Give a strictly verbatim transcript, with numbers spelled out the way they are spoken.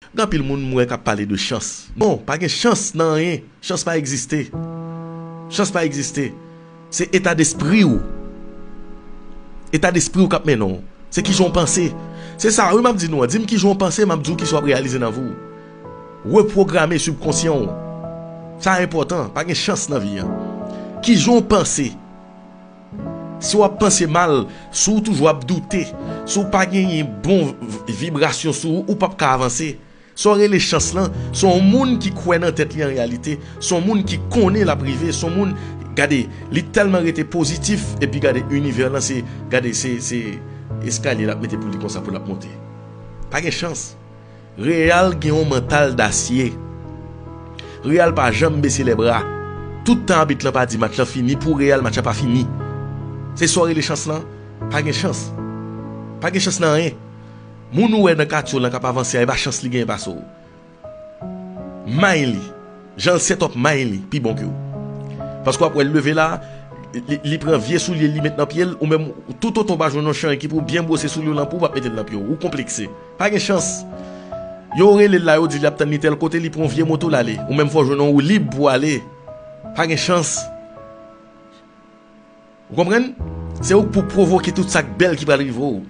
Gen anpil moun m wè k ap pale de chans. Non, pa gen chans nan anyen. Chans pa egziste. Chans pa egziste. Se eta despri w. Eta despri w k ap mennen w. Se kijan w panse. Se sa, wi, m ap di nou an. Di m kijan w panse, m ap di w kisa w ap reyalize nan vi w. Repwograme sibkonsyan w. Sa enpòtan. Pa gen chans nan vi an. Kijan w panse? Si w ap panse mal, si w toujou ap doute, si w pa genyen bon v- vibrasyon sou ou, ou p ap ka avanse. Sa w rele chans lan, se yon moun ki kwè nan tèt li an reyalite, se yon moun ki konnen l ap rive, se yon moun, gade, li tèlman rete pozitif, epi gade, inivè lan se, gade, se, se eskalye l ap mete pou li konsa pou l ap monte. Pa gen chans. Real gen yon mantal dasye. Real pa janm bese lè bra. Tout tan abit lan pa di match lan fini, pou Real match la pa fini. Se sa w rele chans lan? Pa gen chans. Pa gen chans nan anyen. Moun ou wè nan katye w lan k ap avanse a, e pa chans li genyen pase w. May li. Jan l set up may li, pi bon ke w. Paske w ap wè l leve la, li, li pran vye soulye li met nan pye l, ou menm, toutotan w pa jwenn yon chan ki pou byen bwose soulye w lan pou w, w ap mete l nan pye w. Ou konplekse. Pa gen chans. Yo rele l la, yo di l ap tann li tèl kote, li pran yon vye moto l ale. Ou menm fò w jwenn yon woulib pou w ale. Pa gen chans. Ou konprann? Se ou k pou pwovoke tout sa k bèl ki pral rive w.